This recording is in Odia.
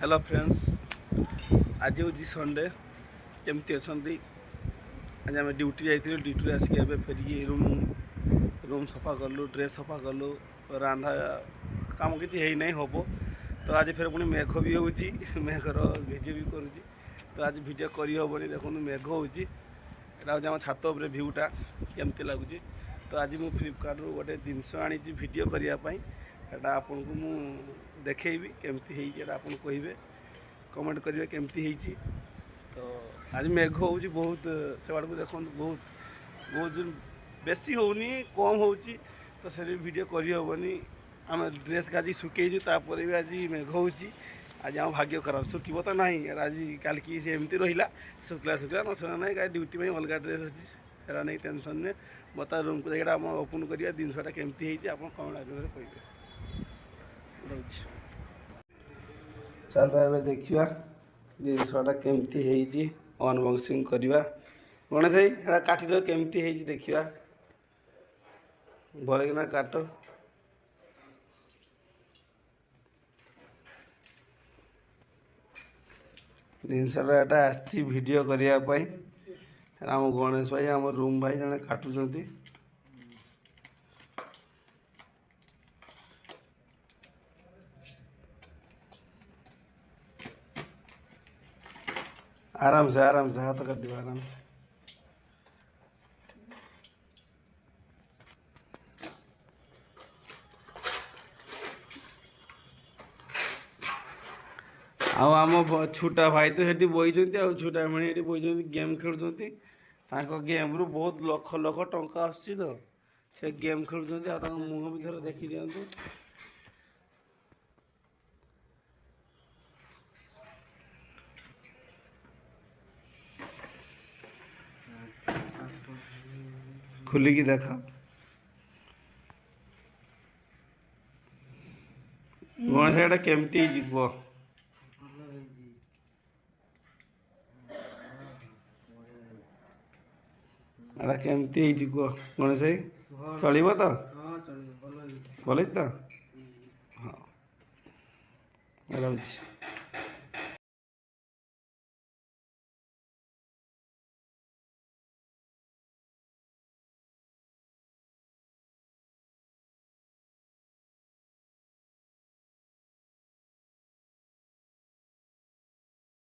ହ୍ୟାଲୋ ଫ୍ରେଣ୍ଡସ୍, ଆଜି ହେଉଛି ସଣ୍ଡେ। କେମିତି ଅଛନ୍ତି? ଆଜି ଆମେ ଡ୍ୟୁଟି ଯାଇଥିଲୁ। ଡ୍ୟୁଟିରୁ ଆସିକି ଏବେ ଫେରିକି ରୁମ୍ ସଫା କଲୁ, ଡ୍ରେସ୍ ସଫା କଲୁ। ରାନ୍ଧା କାମ କିଛି ହେଇନାହିଁ, ହେବ ତ। ଆଜି ଫେର ପୁଣି ମେଘ ବି ହେଉଛି, ମେଘର ଭିଡ଼ିଓ ବି କରୁଛି ତ। ଆଜି ଭିଡ଼ିଓ କରିହେବନି, ଦେଖନ୍ତୁ ମେଘ ହେଉଛି। ଏଇଟା ହେଉଛି ଆମ ଛାତ ଉପରେ ଭିୟୁଟା, କେମିତି ଲାଗୁଛି ତ। ଆଜି ମୁଁ ଫ୍ଲିପକାର୍ଟରୁ ଗୋଟେ ଜିନିଷ ଆଣିଛି ଭିଡ଼ିଓ କରିବା ପାଇଁ। ଏଇଟା ଆପଣଙ୍କୁ ମୁଁ ଦେଖେଇବି କେମିତି ହେଇଛି, ଏଇଟା ଆପଣ କହିବେ, କମେଣ୍ଟ କରିବେ କେମିତି ହେଇଛି ତ। ଆଜି ମେଘ ହେଉଛି ବହୁତ, ସେଆଡ଼କୁ ଦେଖନ୍ତୁ, ବହୁତ ବହୁତ ବେଶୀ ହେଉନି, କମ୍ ହେଉଛି ତ। ସେଠି ଭିଡ଼ିଓ କରିହେବନି। ଆମେ ଡ୍ରେସ୍ ଆଜି ଶୁଖେଇଛୁ, ତାପରେ ବି ଆଜି ମେଘ ହେଉଛି। ଆଜି ଆମ ଭାଗ୍ୟ ଖରାପ, ଶୁଖିବ ତ ନାହିଁ ଏଇଟା ଆଜି। କାଲିକି ସେ ଏମିତି ରହିଲା, ଶୁଖିଲା ଶୁଖିଲା ନ ଶୁଖିଲା ନାହିଁ। କାଲି ଡ୍ୟୁଟି ପାଇଁ ଅଲଗା ଡ୍ରେସ୍ ଅଛି, ସେଟା ନେଇ ଟେନସନ୍ ନୁହେଁ। ବର୍ତ୍ତମାନ ରୁମ୍କୁ ଯାଇକି ଏଇଟା ଆମ ଓପନ୍ କରିବା, ଜିନିଷଟା କେମିତି ହେଇଛି ଆପଣ କମେଣ୍ଟ ମାଧ୍ୟମରେ କହିବେ। ରହୁଛି। ଚାଲ ଏବେ ଦେଖିବା ଜିନିଷଟା କେମିତି ହେଇଛି, ଅନବକ୍ସିଂ କରିବା। ଗଣେଶ ଭାଇ, ସେଟା କାଟିଲ, କେମିତି ହେଇଛି ଦେଖିବା। ଭଲକିନା କାଟ। ଜିନିଷଟା ଏଟା ଆସିଛି ଭିଡ଼ିଓ କରିବା ପାଇଁ। ଆମ ଗଣେଶ ଭାଇ, ଆମ ରୁମ୍ ଭାଇ ଜଣେ କାଟୁଛନ୍ତି। ଆରାମସେ, ଆରାମସେ, ହାତ କାଟିବ, ଆରାମସେ। ଆଉ ଆମ ଛୋଟା ଭାଇ ତ ସେଠି ବଇଛନ୍ତି, ଆଉ ଛୋଟା ଭଉଣୀ ଏଠି ବଇଛନ୍ତି, ଗେମ୍ ଖେଳୁଛନ୍ତି। ତାଙ୍କ ଗେମ୍ରୁ ବହୁତ ଲକ୍ଷ ଲକ୍ଷ ଟଙ୍କା ଆସୁଛି ତ ସେ ଗେମ୍ ଖେଳୁଛନ୍ତି। ଆଉ ତାଙ୍କ ମୁହଁ ବି ଥରେ ଦେଖିଦିଅନ୍ତୁ। ଖୋଲିକି ଦେଖ ଗଣେଶ, ଏଟା କେମିତି ହେଇଛି କୁହ। ଭଲ ହେଇଛି। ଏଟା କେମିତି ହେଇଛି କୁହ ଗଣେଶ ଭାଇ। ଚଳିବ ତ? ହଁ, ଚଳିବ, ଭଲ ହେଇଛି। ଭଲ ହେଇଛି ତ? ହଁ, ରହୁଛି।